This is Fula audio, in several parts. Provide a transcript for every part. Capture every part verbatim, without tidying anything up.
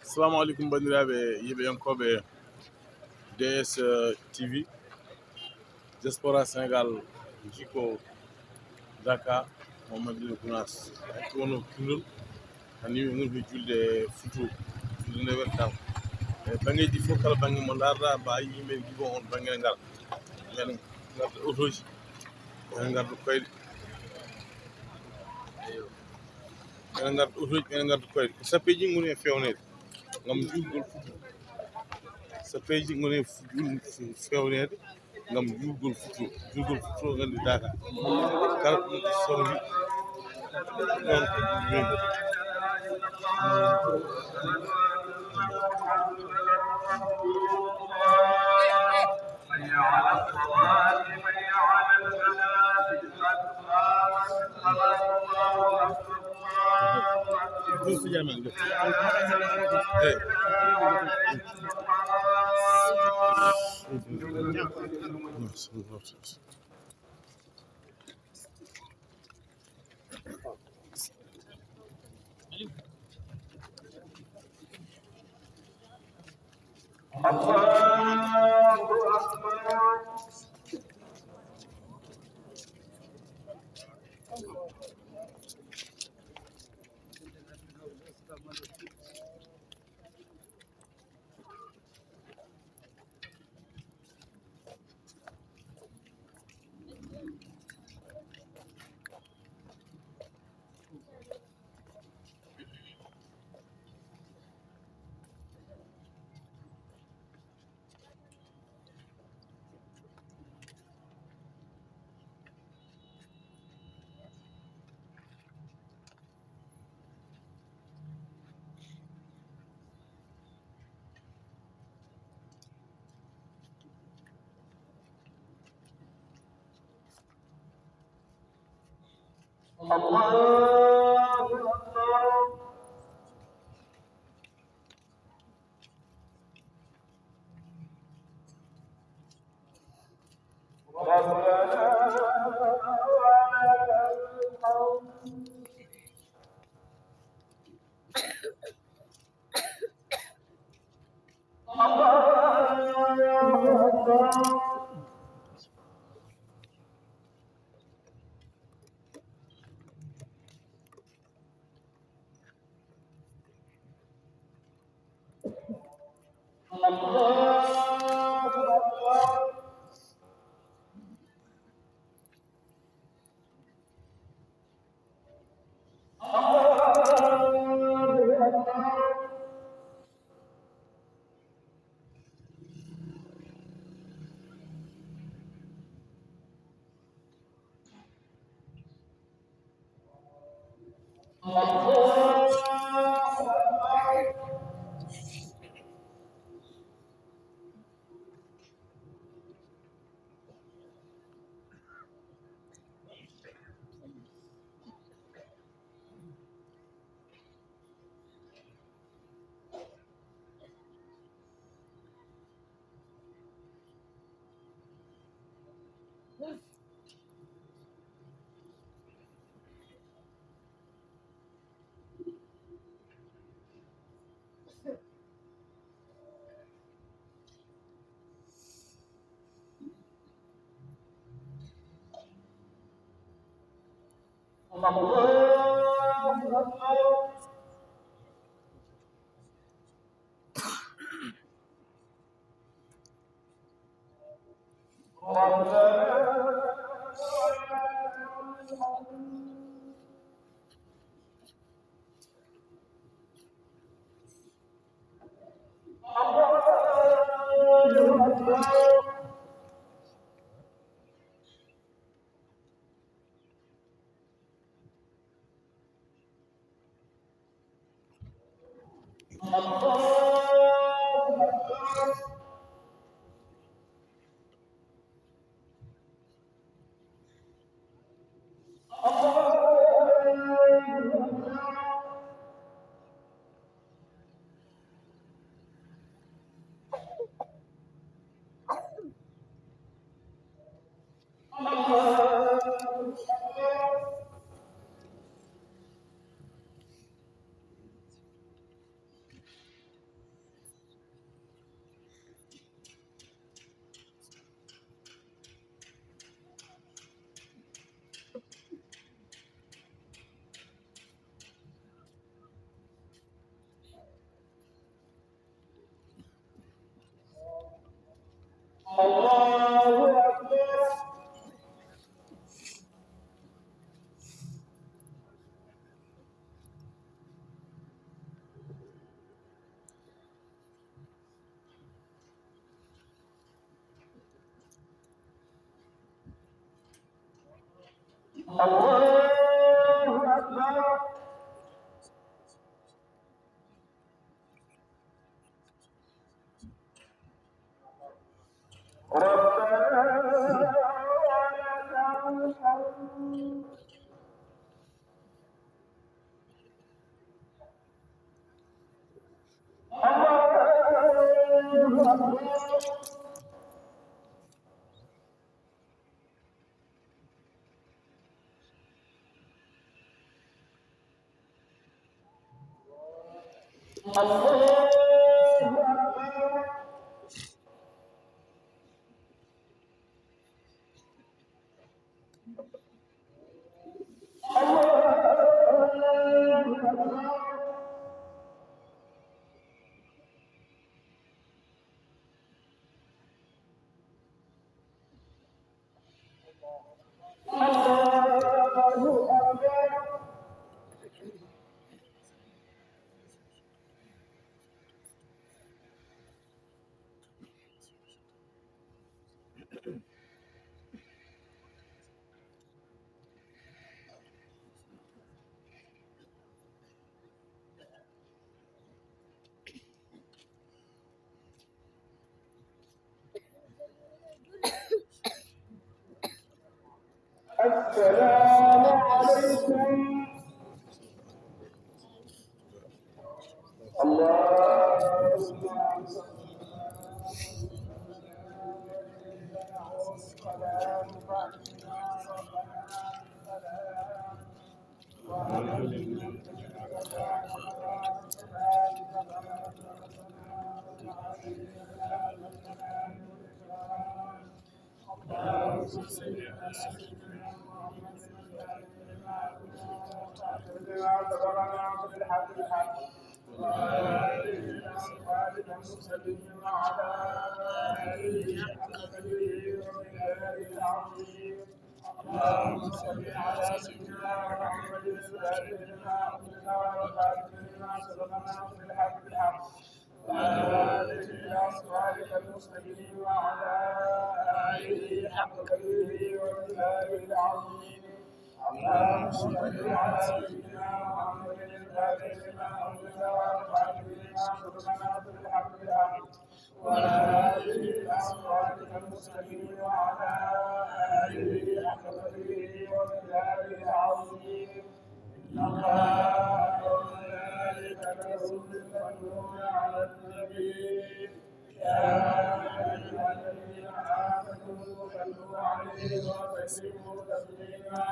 Assalamu aleykum, banndiraaɓe yeeɓiyankooɓe D S T V, diaspora Sénégal, jikko Dakar, Mamadou Gounass, wonno Pindol. Hannde min ngoni ko julde Fuuta, julde nde weltaama. E banngeeji fof, kala bannge mo ndaarɗaa, mba yimɓe jigo on bannge ne ngara. Ɓen ngarda otooji, ɓen ngarda koyɗe. Ɓen ngarda otooji, ɓen ngarda koyɗe. Ko sappeeji ngoni e fewneede ngam juulgol Fuuta. Sappeeji ngoni e fu-, juul-, fu-, fewneede ngam juulgol Fuuta. Juulgol Fuuta, nganndi Dakar. Kala ɗum ko sawri. Ɗon ko ɗum woni. الله أكبر. ربنا ولك الحمد. الله أكبر. الله أكبر. ربنا ولك الحمد. الله أكبر. الله أكبر. الله أكبر. الله أكبر. السلام عليكم. اللهم صل اللهم صل على سيدنا محمد الفاتح لما أغلق والخاتم لما سبق ناصر الحق بالحق والهادي إلى صراطك المستقيم وعلى آله حق قدره ومقداره العظيم. اللهم صل على سيدنا محمد الفاتح لما أغلق والخاتم لما سبق ناصر الحق بالحق والهادي إلى صراطك المستقيم وعلى آله حق قدره ومقداره العظيم. إن الله وملائكته يصلون على النبي. يا أيها الذين آمنوا صلوا عليه وسلموا تسليما.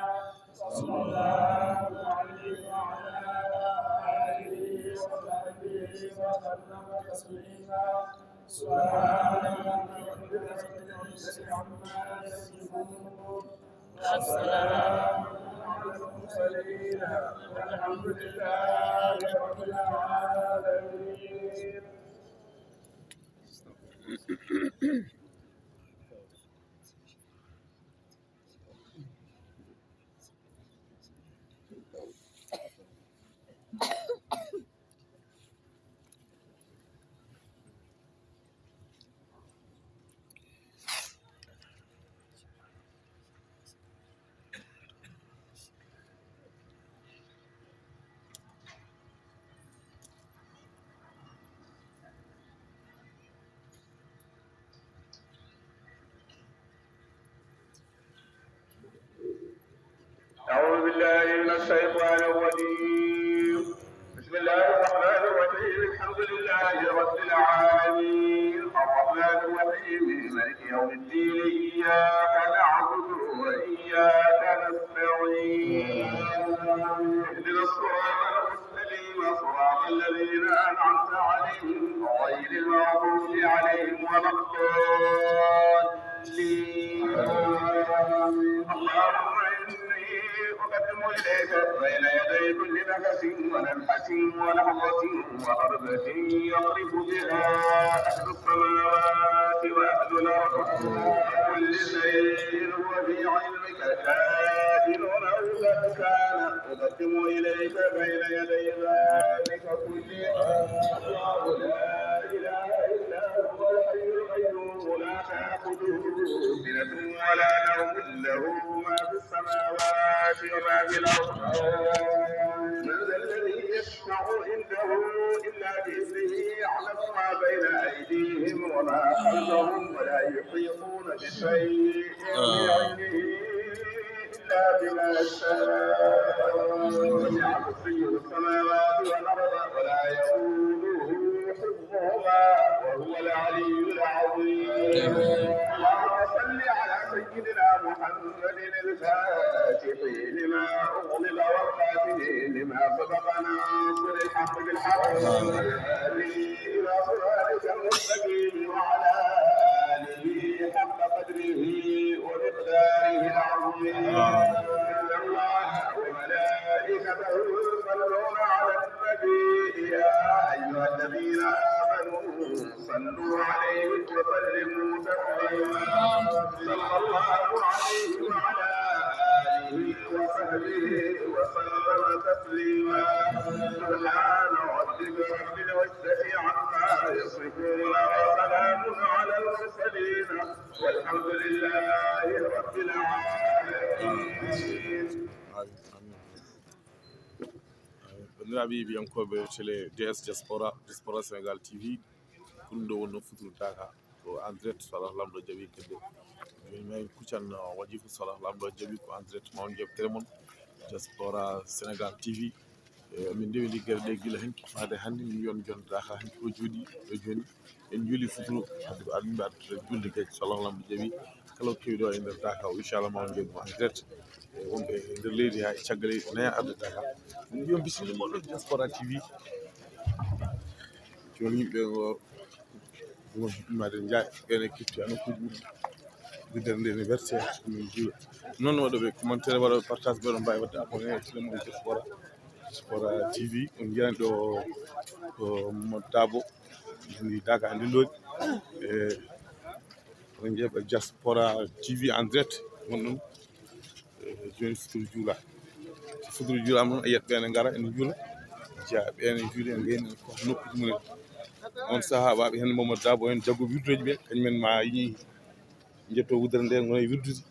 صلى الله عليه وعلى آله وصحبه وسلم تسليما. سبحان ربك رب العزة عما يصفون. والسلام على المرسلين والحمد لله رب العالمين. أعوذ بالله من الشيطان الرجيم. بسم الله الرحمن الرحيم. الحمد لله رب العالمين. الرحمن الرحيم. مالك يوم الدين. إياك نعبد وإياك نستعين. اهدنا الصراط المستقيم. صراط الذين أنعمت عليهم غير المغضوب عليهم ولا الضالين. اللهم إني أقدم إليك بين يدي كل نفس ونفحة ونفحة ونفخة وهمزة يعرف بها أهل السماوات وأهل الأرض. كل شيء هو في علمك كائن أو قد كان. أقدم إليك بين يدي ذلك كله. الله لا إله إلا هو الحي القيوم لا تأخذه سنة ولا نوم، له ما في السماوات وما في الأرض. من ذا الذي يشفع عنده إلا بإذنه، يعلم ما بين أيديهم وما خلفهم، ولا يحيطون بشيء من علمه إلا بما شاء. وسع كرسيه السماوات والأرض ولا يئوده حفظهما وهو العلي العظيم. اللهم صل على سيدنا محمد الفاتح لما أغلق والخاتم لما سبق ناصر الحق بالحق والهادي إلى صراطك المستقيم وعلى آله حق قدره ومقداره العظيم. إن الله وملائكته يصلون على النبي، يا أيها الذين آمنوا صلوا عليه وسلموا تسليما. صلى الله عليه وعلى آله وصحبه وسلم تسليما. سبحان ربك رب العزة عما يصفون، وسلام على المرسلين، والحمد لله رب العالمين. Banndiraaɓe yiɓiyankooɓe télé D S Diaspora, Diaspora Sénégal T V, ko ɗum ɗo wonno futuro Daaka, ko en direct, so Allah lamɗo jaɓi kedde. Jooni ma en kuccan waɗi fof, so Allah lamɗo jaɓi ko en direct, ma on jaɓ télé mon Diaspora Sénégal T V. E, min ndewi liggere ɗe gila hen faade hannde, min yon jon Daaka hannde ɗo jooɗi ɗo jooni. En juuli futuro, hade ko armi mbaɗa julde gecce, so Allah lamɗo jaɓi. Kala ko kewi ɗo e nder Daaka o, inchallah, ma on njeeɗu en direct. E, wonɓe e nder leydi haa e caggal leydi naya arde Daaka. Min mbiyon bisimilla moɗon Diaspora T V. Jooni yimɓe o won immade njaay ɓene ketti ha nokkuji ɗuɗɗi. Guddere nde ne verse min juula. Noon waɗoɓe commentaire, waɗoɓe partage, ɓeɗon mbawi wadde abonné e télé mon Diaspora, Diaspora T V. On njiyani ɗo ko Mamadou Dabo. Ndi Daaka ndi lori. E, on njeeɓa Diaspora T V en direct. Won ɗum. E, jooni futuro juula. So futuro juulama noon, a yiyat ɓeene ngara ene juula. Jeya ɓeene juuli, en ngayni ko nokkuji mumen. On sahaa waɓe heen Mamadou Dabo en jaggo wirdoji ɓe, kañumen ma yiñi jetto wudere nde, ngona e wirdude.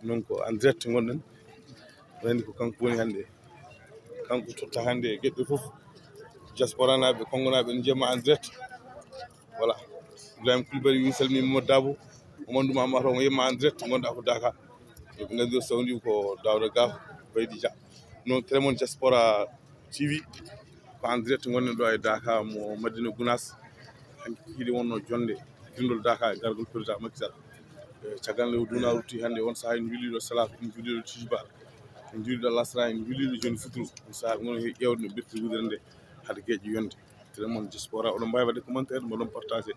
Noon ko en direct ngonɗen. Wayde ko kanko woni hannde. Kanko totta hannde geɗe fof. Diaspora naɓe, Kongo naɓe ne njiyama en direct. Voilà. Ibrahima Coulibaly wi salmini Mamadou Dabo. Mamadou Mamadou Amadou Awa yemma en direct, gonɗa ko Daaka. Ɓe nganndi o sawndi ko Daouda Ga, Baydi Dia. Noon télé mon Diaspora T V. Ko en direct ngonɗen ɗo e Daaka mo Madina Gounass. Hanki hiɗi wonno jonde girndol Daaka e gargol président Macky Sall. E, caggal nde o duuna rutti hannde on sahaa en juuliɗo salatu, en juuliɗo tijbar, en juuliɗo lasra, en juuliɗo jooni futuro. On sahaa ngon he ƴeewde no ɓirti wudere nde hade geeƴe yonde. Télé mon Diaspora, oɗon mbawi wadde commentaire, mboɗon partage.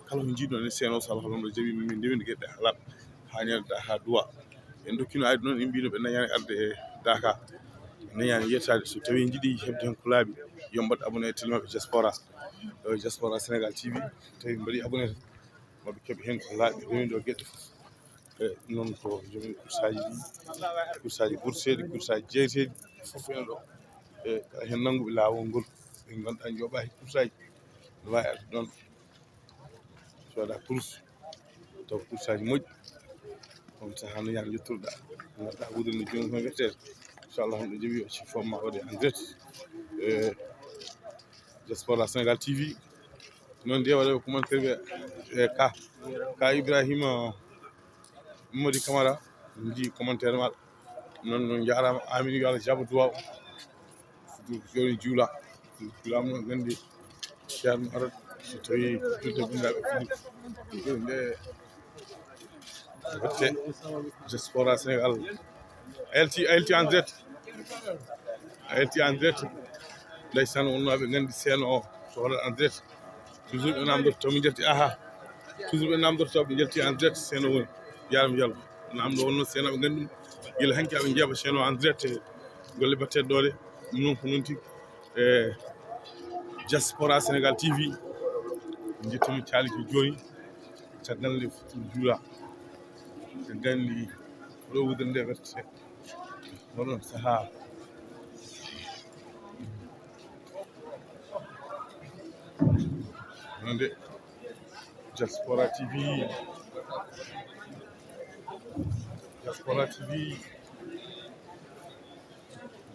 Kala ko jiiɗon e seeno, so Allah hono jaɓi min ndewinde geɗe haa laaɓa, haa ñande haa duwa. En dokkino ayde noon, en mbino ɓe nañani arde e Daaka. Ɓe nañani yettaade, so tawi jiiɗi heɓde heen ko laaɓi, yo mbaɗ abonné e télé maɓɓe Diaspora. Ɗo Diaspora Sénégal T V, tawi mbaɗi abonné tan, maɓe keɓa heen ko laaɓi, rewinde o geɗe fof. E noon ko joom en kursaji ɗi, kursaji burseɗi, kursaji jeyteɗi, fof ene ɗo. E kala heen nannguɓe laawol ngol, ɓe ngannduɗaa njooɓaaki kursaji, ne waawi arde ɗoon, sooda kurus, taw kursaji moƴƴi. On sahaa no yaha yettuɗa, ngannduɗaa wudere nde jooni hono wettede. Inchallah, hono ɗo jaɓi o, si forme ma waɗe en direct. E Diaspora Sénégal T V. Noon nde waɗa ko commentaire ɓe, e ka, ka Ibrahima Mody Camara, en njii commentaire maɗa. Noon, noon njaaraama, amin, yo Allah jaɓo duwaaw. Jooni juula, juulaama noon, nganndi Ceerno arata, so tawi julde bundaaɓe fini. Nde watte Diaspora Sénégal. A yalti, a yalti en direct. A yalti en direct. Ndeysaan, wonnooɓe nganndi seeno o, so waɗat en direct. Toujours ɓe namdorto, min njalti, aha. Toujours ɓe namdorto, ɓe njalti en direct, seeno woni. Yaram yalbo. Namdo wonno seeno ɓe nganndi ɗum. Gila hanki aɓe njeeɓa seeno en direct. Golle batte doole. Ɗum noon ko noon tigi. E Diaspora Sénégal T V. Njettumi caaliki jooni. Caggal nde futuro juula. Caggal nde ɗo wudere nde werte. Oɗon sahaa. Nonde Diaspora T V. Kola T V,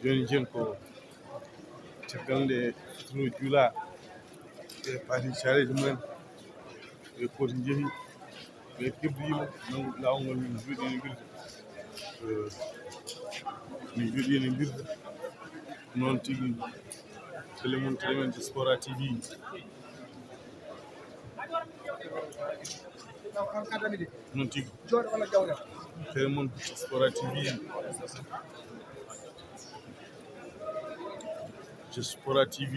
jooni, jooni ko caggal nde fitiro juula, ɓe paati careeji mumen, ɓe kooti njehi, ɓe kebbi yimɓe, nangu laawol ngol, min njoɗi e mbirde. Eh, min njoɗi e mbirde. Noon tigi, télé mon, télé men Diaspora T V. Noon tigi. Télé mon Diaspora T V. Diaspora T V.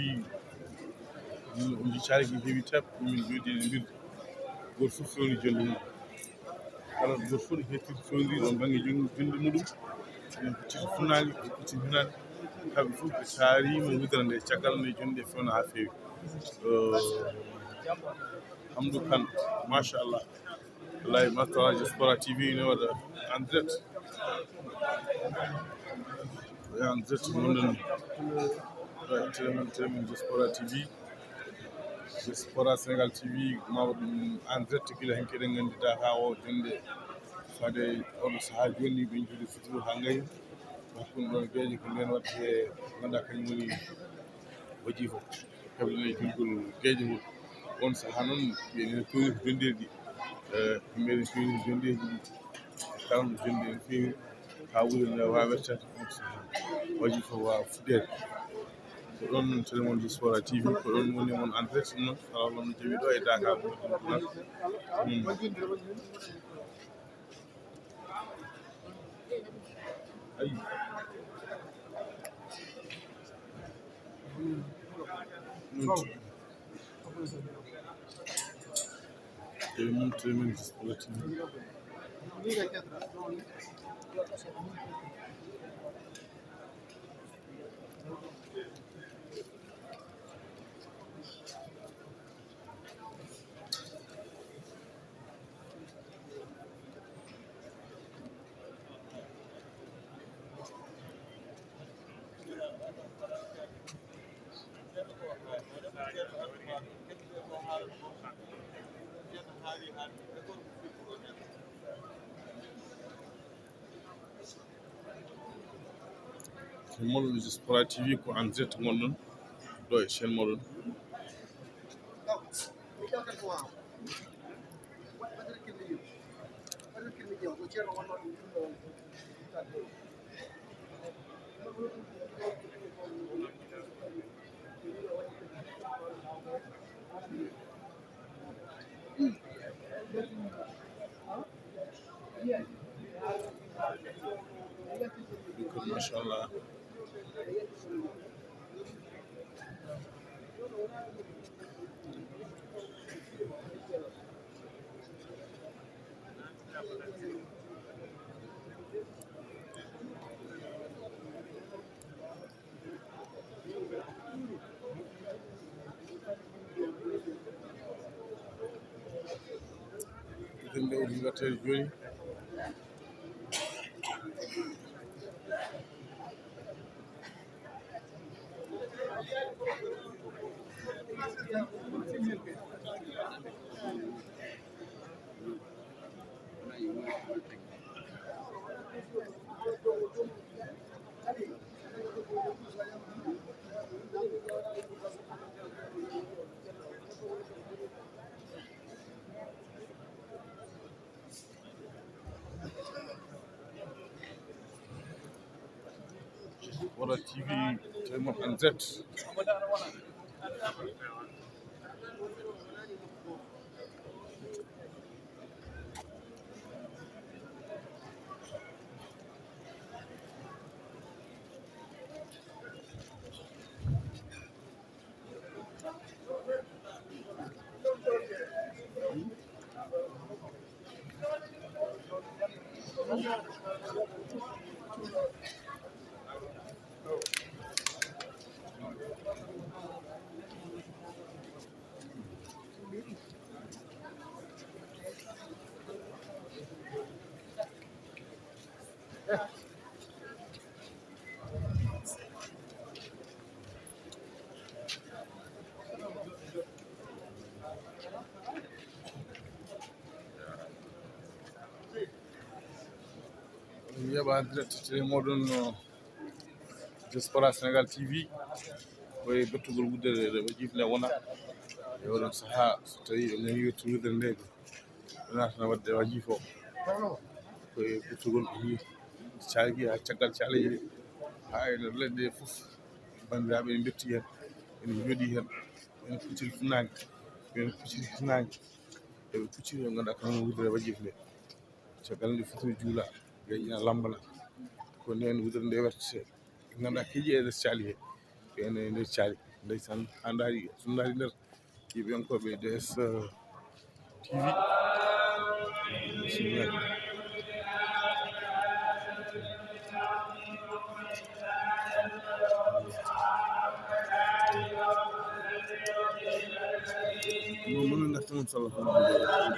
Min on ndi caali ki heewi tap, min jooɗi e mbirde. Gooto fof fewni jonde mum. Kala gooto fof ne hettiri fewndiri on bannge jon-, jonde muɗum. Ɓe kucciti funnaange, ɓe kucciti hinaange. Kamɓe fof ɓe taariima wudere nde caggal nde jonde fewna haa feewi. Eh, Hamdou Kane, machallah. Wallahi, machallah, Diaspora T V ne waɗa en direct. En direct, mon ɗon. Eh, télé men, télé men Diaspora T V. Diaspora Sénégal T V, ma waɗ ɗum en direct gila hen keɗen nganndi data o jonde. Fade oɗo sahaa jooni, ɓe njuuli fitiro haa ngayi. Hakkunde ɗon geeƴe ko nden waɗde, ngannduɗaa kañum woni wajifa. Kaɓe nani julgol geeƴe mum. On sahaa noon, ɓe nani toowi ko jonndeeji ɗi. Eh, ɓe mbeɗa toowi ko jonndeeji ɗi. Kala no jonde en feewi, haa wuro nde waawa weccade on sahaa. Wajifa waawa fuɗɗeede. Ko ɗoon noon télé mon Diaspora T V, ko ɗoon woni mon en direct noon. Alaa ɗoon no jawi ɗo e Dakar. Hmm. Ayi. Noon tigi. Télé mon, télé men Diaspora T V. Chaîne moɗon Diaspora T V ko en direct ngonɗon ɗo e chaîne moɗon. Machallah. Ɗum ɗo ɗum waɗata jooni. Wala T V, télé mon en direct. Wa direct tele moɗon, no, Diaspora Sénégal T V. Koye bettugol wuddere Wajiif nde wona e oɗon sahaa. So tawi on nani yettu wuddere nde, ɓe naatana wadde Wajiif o. Koye bettugol ko wiye caali, haa caggal caali, haa e nder leɗɗe fof, banndiraaɓe ene mbetti heen, ene njooɗi heen, ene pucciri funnaange, ene pucciri funnaange, eɓe pucciri, ɓe ngannduɗaa ko noon wuddere Wajiif nde. Caggal nde fotiri juula, gayƴina lambana. Ko ndeen wuddere nde wertete. Ngannduɗaa keji e nder caali he. Ko ene nder caali. Ndeysaan, haa ndaari, so ndaari nder yiɓeyankooɓe D S, eh, T V. Bismillah. Mo, mo min ngarta mon sallallahu alaihi wasallam.